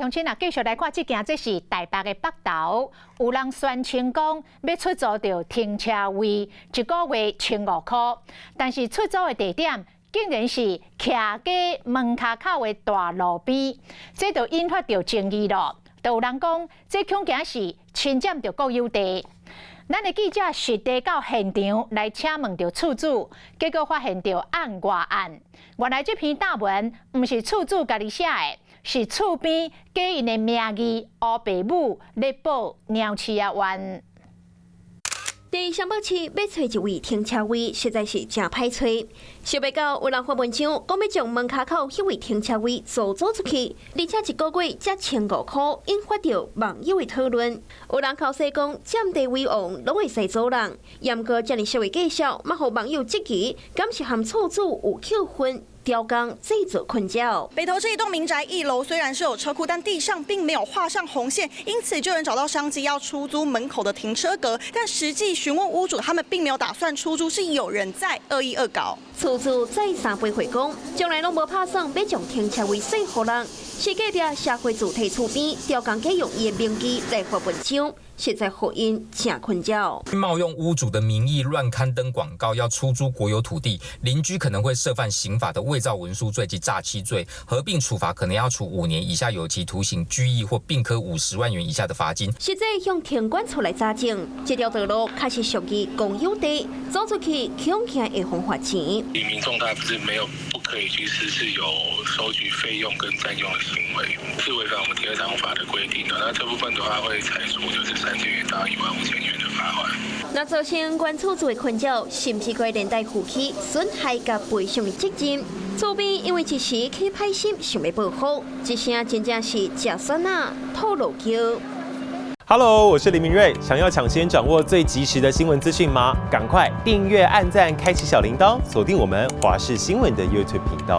鄉親啊，繼續來看這件，這是台北的北投，有人宣稱講欲出租著停車位，一個月1500箍，但是出租的地點竟然是徛街門跤口的大路邊，這就引發著爭議咯。就有人講，這恐驚是侵佔著國有地。咱的記者實地到現場來請問著厝主，結果發現著案外案。原來這篇貼文毋是厝主家己寫的，是厝邊假𪜶的名義烏白母咧報貓鼠仔冤。佇雙北市欲揣一位停車位，實在是誠歹揣。想袂到有人發文章，講欲將門跤口彼位停車位租租出去，而且一個月才千五箍，引發著網友的討論。有人剾洗講佔地為王，攏會使租人。毋過遮爾俗的介紹，嘛予網友質疑，敢是和厝主有扣分？刁工製造困擾。北投這一棟民宅一樓雖然是有車庫，但地上並沒有畫上紅線，因此就有人找到商機要出租門口的停車格。但實際詢問屋主，他們並沒有打算出租，是有人在惡意惡搞。厝主再三回回講，從來攏無拍算欲將停車位稅予人，是隔壁社會主體厝邊刁工假用伊的名義來發文章，實在予𪜶誠困擾。冒用屋主的名義亂刊登廣告，要出租國有土地，鄰居可能會涉犯刑法的偽造文書罪及詐欺罪，合併處罰可能要處5年以下有期徒刑、拘役或併科50萬元以下的罰金。實際向停管處來查證，這條道路確實屬於公有地，租出去恐驚會予罰錢。民眾他不是沒有不可以去實施有收取費用跟佔用的行為，是違反我們停車場法的規定的。那這部分的話會裁處就是3000元到15,000元的罰款。若造成原厝主的困擾，甚至會連帶負起損害佮賠償的責任。厝邊因為一時起歹心，想欲報復，這聲真正是食酸仔吐露轎。 Hello，我是林明瑞。想要搶先掌握最及時的新聞資訊嗎？趕快訂閱、按讚、開啟小鈴鐺，鎖定我們華視新聞的 YouTube 頻道。